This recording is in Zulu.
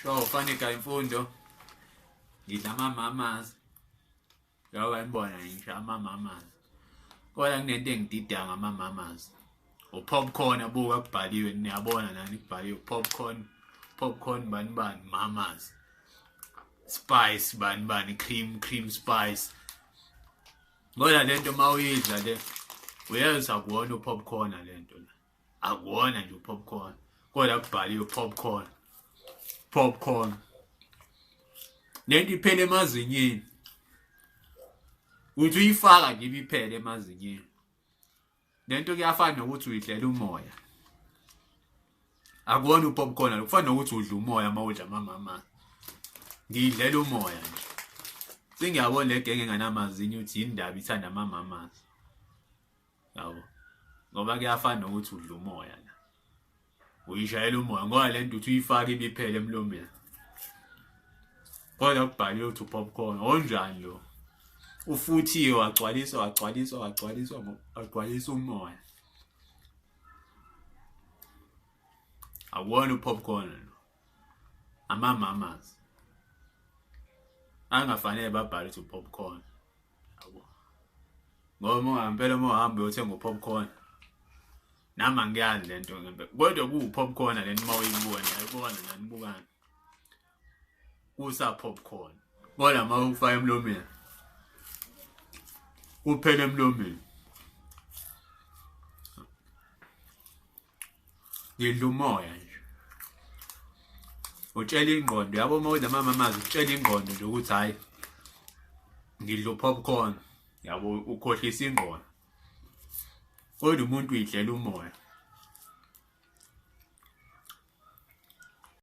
Sho fanika imfundo. Ngidla ama-mamas. Njengoba nibona ngisho ama-mamas. Kodwa kunento engididayo ngama-mamas. U-popcorn abuka kubhaliwe niyabona nani kubhaliwe popcorn popcorn bani bani mamas. Spice bani bani cream cream spice. Kodwa lento mawuyidla le uyezwa kuwona u-popcorn lento la. Akuwona nje u-popcorn. Kodwa kubhaliwe popcorn. Popcorn. Lento iphele emazinyeni. Uthi uyifaka nje ibiphele emazinyeni. Lento kuyafana nokuthi uyidlela umoya. Akuwona u-popcorn lo, kufana nokuthi udla umoya uma udla amamama. Ngiyidlela umoya nje. Sengiyabona le genge enganamazinyo ukuthi yini ndaba ithanda amamamas. Yabo. Ngoba kuyafana nokuthi udla umoya la. Uyishayela umoya ngoba le nto uthi uyifake ibiphele emlomeni. Kodwa kubhaliwe ukuthi u-popcorn onjani lo? Ufuthiwe wagcwaliswa wagcwaliswa wagcwaliswa wagcwalisa umoya. Akuwona u-popcorn lo. Ama-mamas. Angafanele babhale ukuthi u-popcorn. Yabo. Ngoba uma ngempela uma uhamba uyothenga u-popcorn. Nami angiyazi le nto ngempela. Kodwa kuwu-popcorn le nto uma uyibona, ayibona nani bukani. Kusa popcorn. Kodwa uma ufaka emlomeni kuphela emlomeni. Ngidla umoya nje. Utshela ingqondo yabo uma udla amamazi utshela ingqondo nje ukuthi hayi ngidla u-popcorn yabo ukhohlisa ingqondo. Kodwa umuntu uyidlela umoya.